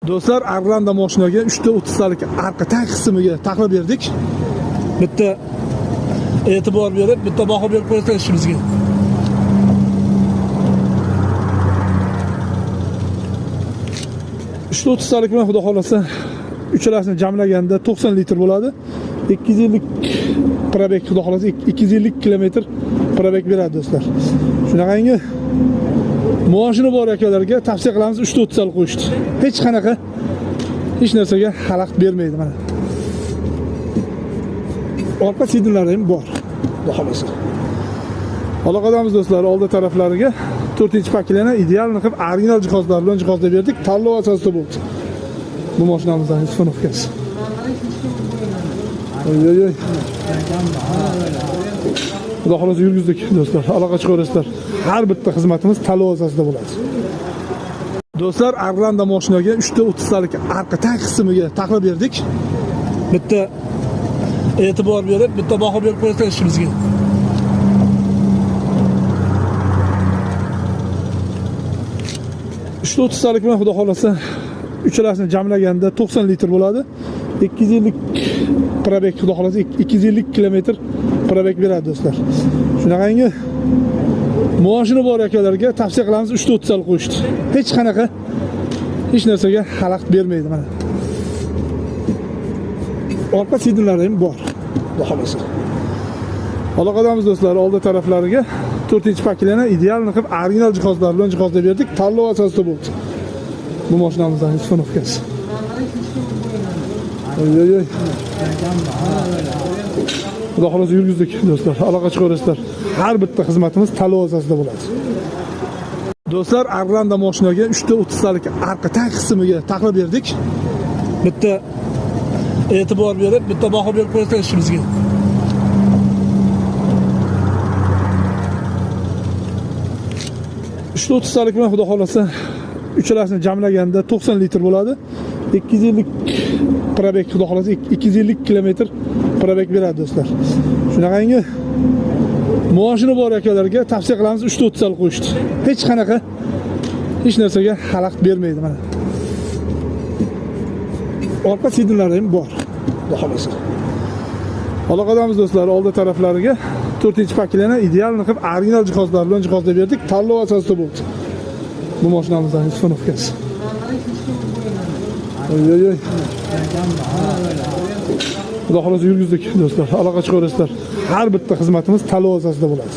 Do'stlar, Arlanda mashinaga 3.30 talik arqa tag qismiga taxlab berdik. Bitta e'tibor berib, bitta baho berib qo'yasizlar ishimizga. Uchta o'ttiztalik bilan xudo xohlasa uchalasini jamlaganda 90 litr bo'ladi. 250 пробег, xudo xohlasa 250 kilometr пробег beradi do'stlar. Shunaqangi moshina bor akalarga tavsiya qilamiz 3.30 talik qo'yishdi. Hech qanaqa hech narsaga xalaqit bermaydi mana. Orqa sidinlari ham bor, xudo xohlasa. Aloqadamiz do'stlar, oldi taraflariga 4-paketlarni ideal qilib original jihozlar bilan jihozlab berdik. Tanlov asosida bo'ldi. Bu mashinamizning установка si. Oy oy oy. Xudo xohlasa yurgizdik do'stlar. Aloqa chiqaverasizlar. Har bitta xizmatimiz tanlov asosida bo'ladi. Do'stlar, Arlanda mashinaga 3.30 talik arqa tag qismiga taxlab berdik. Bitta e'tibor berib, bitta baho berib qo'yasizlar ishimizga. Uchta o'ttiztalik bilan xudo xohlasa uchalasini jamlaganda 90 litr bo'ladi. 250 пробег, xudo xohlasa 250 kilometr пробег beradi do'stlar. Shunaqangi moshina bor akalarga tavsiya qilamiz 3.30 talik qo'yishdi. Hech qanaqa hech narsaga xalaqit bermaydi mana. Orqa sidinlari ham bor, xudo xohlasa. Aloqadamiz do'stlar, oldi taraflariga 4-paketlarni ideal qilib original jihozlar bilan jihozlab berdik. Tanlov asosida bo'ldi. Bu mashinamizning установка si. Oy oy oy. Xudo xohlasa yurgizdik do'stlar. Aloqa chiqaverasizlar. Har bitta xizmatimiz tanlov asosida bo'ladi. Do'stlar, Arlanda mashinaga 3.30 talik arqa tag qismiga taxlab berdik. Bitta e'tibor berib, bitta baho berib qo'yasizlar ishimizga. Uchta o'ttiztalik bilan xudo xohlasa uchalasini jamlaganda 90 litr bo'ladi. 250 пробег, xudo xohlasa 250 kilometr пробег beradi do'stlar. Shunaqangi moshina bor akalarga tavsiya qilamiz 3.30 talik qo'yishdi. Hech qanaqa hech narsaga xalaqit bermaydi mana. Orqa sidinlari ham bor, xudo xohlasa. Aloqadamiz do'stlar, oldi taraflariga 4-paketlarni ideal qilib original jihozlar bilan jihozlab berdik. Tanlov asosida bo'ldi. Bu mashinamizning установка si. Oy oy oy. Xudo xohlasa yurgizdik do'stlar. Aloqa chiqaverasizlar. Har bitta xizmatimiz tanlov asosida bo'ladi.